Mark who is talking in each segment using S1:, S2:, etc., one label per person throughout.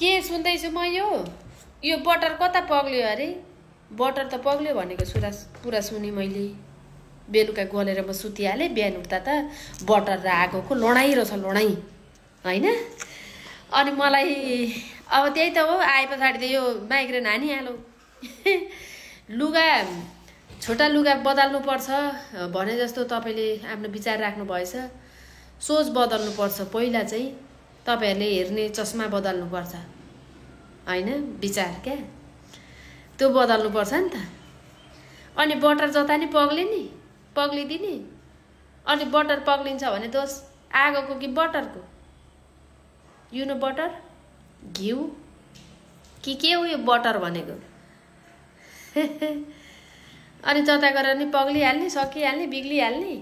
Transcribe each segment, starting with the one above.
S1: के सुन्दैछु म यो बटर कता पग्ल्यो अरे बटर त पग्ल्यो भनेको पुरा सुनि मैले बेलुका गलेर म सुतिहालेँ बिहान उठ्दा त बटर र आगोको लडाइँ रहेछ लडाइँ हैन अनि मलाई अब त्यही त हो आए पछाडि त यो माइग्रेन हानिहाल्यो लुगा छोटा लुगा बदल्नु पर्छ भने जस्तो तपाईले आफ्नो विचार राख्नु भएछ सोच बदल्नु पर्छ पहिला चाहिँ तपाईहरुले हेर्ने चस्मा बदल्नु पर्छ हैन विचार के त्यो बदल्नु पर्छ नि त अनि बटर जता नि पग्ले नि पग्लिदिने अनि बटर पग्लिन्छ भने दोष आगोको कि बटरको यु नो बटर घिउ के हो यो बटर भनेको अनि जता गरेर नि पग्लिहाल्ने सकिहाल्ने बिग्लिहाल्ने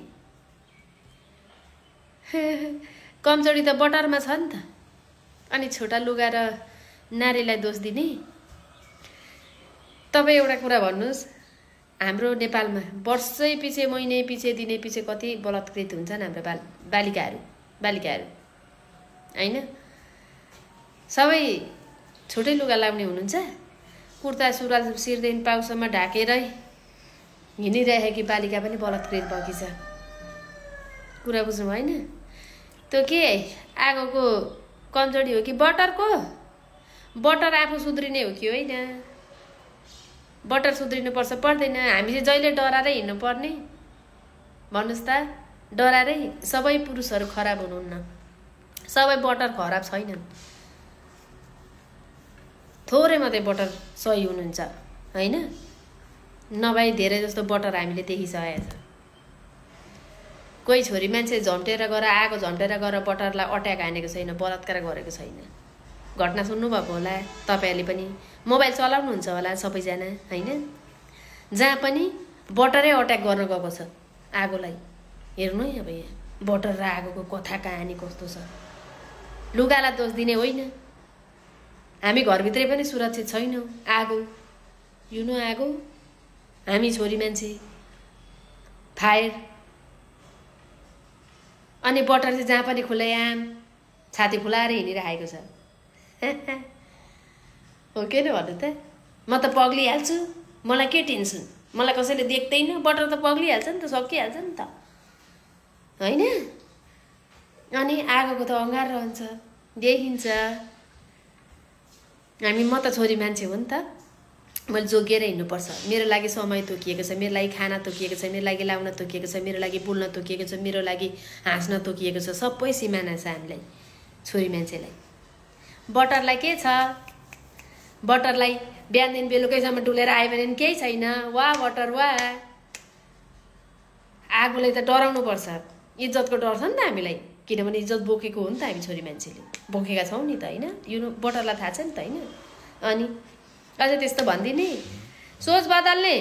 S1: कमजोरी त बटरमा छ नि त अनि छोटा लुगा र नारीलाई दोष दिने तपाई एउटा कुरा भन्नुस् हाम्रो नेपालमा वर्षै पछि महिनै पछि दिनै पछि कति बलात्कृत हुन्छन् हाम्रो बालिकाहरू हैन सबै छोटै लुगा लाउने हुनुहुन्छ कुर्ता सुरुवाल सिरदेखि पाउसम्म ढाकेरै हिँडिरहेकी बालिका पनि बलात्कृत भएकी छ कुरा बुझ्नु भएन त्यो के आगोको कमजोरी हो कि बटरको बटर आफू सुध्रिने हो कि होइन बटर सुध्रिनु पर्छ पर्दैन हामीले जहिले डरारै हिँड्नु पर्ने भन्नुस् त डरारै सबै पुरुषहरू खराब हुनुहुन्न सबै बटर खराब छैनन् थोरै मात्रै बटर सही हुनुहुन्छ हैन नभई धेरै जस्तो बटर हामीले देखिसकेका छ कोही छोरी मान्छे झम्टेर गएर आगो झम्टेर गएर बटरलाई अट्याक हानेको छैन बलात्कार गरेको छैन घटना सुन्नु भएको होला तपाईहरुले पनि मोबाइल चलाउनुहुन्छ होला सबैजना हैन जहाँ पनि बटरै अट्याक गर्न गएको छ आगोलाई हेर्नु है अब यहाँ बटर र आगोको कथा कहानी कस्तो छ लुगालाई दोष दिने होइन हामी घरभित्रै पनि सुरक्षित छैनौं आगो यु नो आगो हामी छोरी मान्छे फायर अनि बटर चाहिँ जहाँ पनि खुल्लायाम छाती फुलाएर हिँडिरहेको छ हो के न भन्नु त म त पग्लिहाल्छु मलाई के टेन्सन मलाई कसैले देख्दैन बटर त पग्लिहाल्छ नि त सकिहाल्छ नि त हैन अनि आगोको त अंगार रहन्छ देखिन्छ हामी म त छोरी मान्छे हो नि त मैले जोगिएर हिँड्नुपर्छ मेरो लागि समय तोकिएको छ मेरो लागि खाना तोकिएको छ मेरो लागि लाउन तोकिएको छ मेरो लागि बोल्न तोकिएको छ मेरो लागि हाँस्न तोकिएको छ सबै सिमाना छ हामीलाई छोरी मान्छेलाई बटरलाई के छ बटरलाई बिहानदेखि बेलुकैसम्म डुलेर आयो भने केही छैन वा बटर वा आगोले त डराउनु पर्छ इज्जतको डर छ नि त हामीलाई किनभने इज्जत बोकेको हो नि त हामी छोरी मान्छेले बोकेका छौं नि त हैन यो बटरलाई थाहा छ नि त हैन अनि अझै त्यस्तो भन्दिने सोच बदल्ने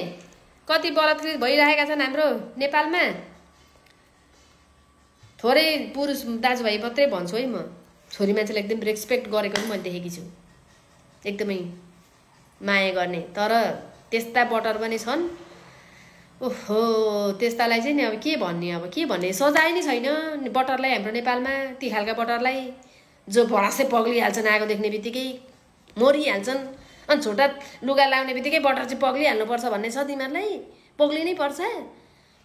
S1: कति बलात्कृत भइरहेका छन् हाम्रो नेपालमा थोरै पुरुष दाजुभाइ मात्रै भन्छु है म छोरी मान्छेलाई एकदम रेस्पेक्ट गरेको पनि मैले देखेकी छु एकदमै माया गर्ने तर त्यस्ता बटर पनि छन् ओहो त्यस्तालाई चाहिँ नि अब के भन्ने सजाय नै छैन बटरलाई हाम्रो नेपालमा ती खालका बटरलाई जो भरासै पग्लिहाल्छन् आगो देख्ने बित्तिकै मरिहाल्छन् अनि छोटा लुगा लाउने बित्तिकै बटर चाहिँ पग्लिहाल्नुपर्छ भन्ने छ तिमीहरूलाई पग्लिनै पर्छ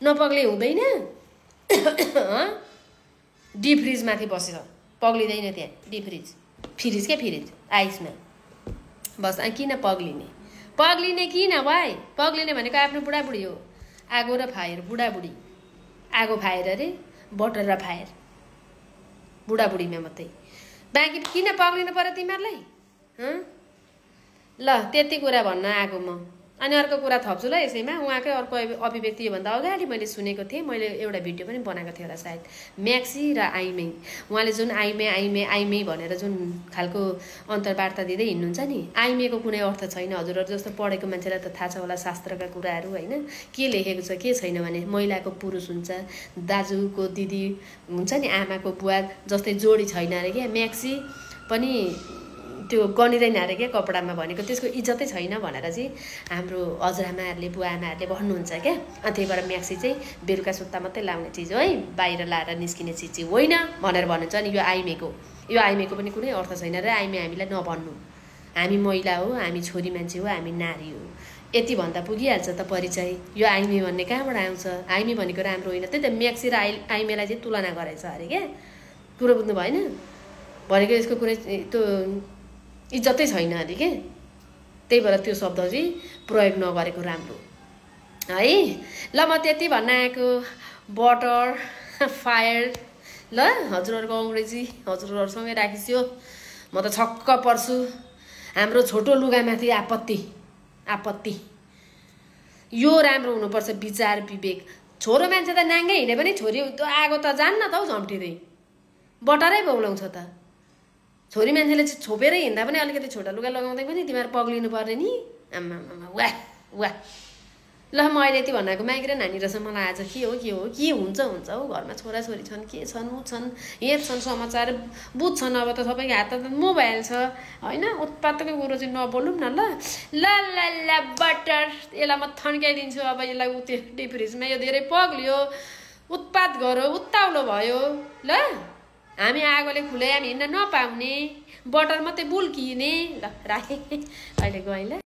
S1: नपग्ले हुँदैन डिप फ्रिज माथि बसेर पग्लिदैन त्यहाँ डिप फ्रिज के फ्रिज आइसमा बस किन पग्लिने किन भाइ पग्लिने भनेको आफ्नो बुढाबुढी हो आगो र फायर बुढाबुढी आगो फायर अरे बटर र फायर बुढाबुढीमा मात्रै बाँकी किन पग्लिनु पर्यो तिमीहरूलाई ल त्यति कुरा भन्न आएको म अनि अर्को कुरा थप्छु ल यसैमा उहाँकै अर्को अभिव्यक्ति भन्दा अगाडि मैले सुनेको थिएँ मैले एउटा भिडियो पनि बनाएको थिएँ होला सायद म्याक्सी र आइमे उहाँले जुन आइमे भनेर जुन खालको अन्तर्वार्ता दिँदै हिँड्नुहुन्छ नि आइमेको कुनै अर्थ छैन हजुरहरू जस्तो पढेको मान्छेलाई त थाहा छ होला शास्त्रका कुराहरू हैन के लेखेको छ के छैन भने महिलाको पुरुष हुन्छ दाजुको दिदी हुन्छ नि आमाको बुवा जस्तै जोडी छैन अरे क्या म्याक्सी पनि त्यो गनिँदैन अरे क्या कपडामा भनेको त्यसको इज्जतै छैन भनेर चाहिँ हाम्रो हजुरआमाहरूले बुवाआमाहरूले भन्नुहुन्छ क्या। अनि त्यही भएर म्याक्सी चाहिँ बेलुका सुत्ता मात्रै लाउने चिज हो है, बाहिर लाएर निस्किने चिज चाहिँ होइन भनेर भन्नुहुन्छ। अनि यो आइमेको पनि कुनै अर्थ छैन र आइमे हामीलाई नभन्नु। हामी महिला हो, हामी छोरी मान्छे हो, हामी नारी हो, यति भन्दा पुगिहाल्छ त परिचय। यो आइमे भन्ने कहाँबाट आउँछ? आइमे भनेको राम्रो होइन। त्यही त म्याक्सी र आइमेलाई चाहिँ तुलना गरेछ अरे क्या। कुरो बुझ्नु भएन? भनेको यसको कुनै त्यो इज्जतै छैन अरे के। त्यही भएर त्यो शब्द चाहिँ प्रयोग नगरेको राम्रो है। ल म त्यति भन्न आएको। बटर फायर ल हजुरहरूको अङ्ग्रेजी हजुरहरूसँगै राखिस्यो। म त छक्क पर्छु। हाम्रो छोटो लुगामाथि आपत्ति यो राम्रो हुनुपर्छ विचार विवेक। छोरो मान्छे त नाङ्गै हिँडे पनि छोरी आगो त जान्न त हौ झम्टिँदै, बटरै बौलाउँछ त। छोरी मान्छेले चाहिँ छोपेरै हिँड्दा पनि अलिकति छोटा लुगा लगाउँदै पनि तिमीहरू पग्लिनु पर्ने नि। आम्मा वाह वाह। ल म अहिले यति भन्नाको माइग्रेन हानी रहेछ मलाई आज। के हुन्छ हौ। घरमा छोराछोरी छन्, के छन् ऊ छन्, हेर्छन् समाचार बुझ्छन्। अब त सबैको हात त मोबाइल छ होइन। उत्पातको कुरो चाहिँ नबोलौँ न ल। ल ल ल बटर यसलाई म थन्काइदिन्छु अब। यसलाई त्यो डिप फ्रिजमा यो धेरै पग्लियो, उत्पात गऱ्यो, उत्ताउलो भयो ल। हामी आगोले खुले हामी हिँड्न नपाउने, बटर मात्रै बुल्किने। ल राखेँ अहिले गएँ ल।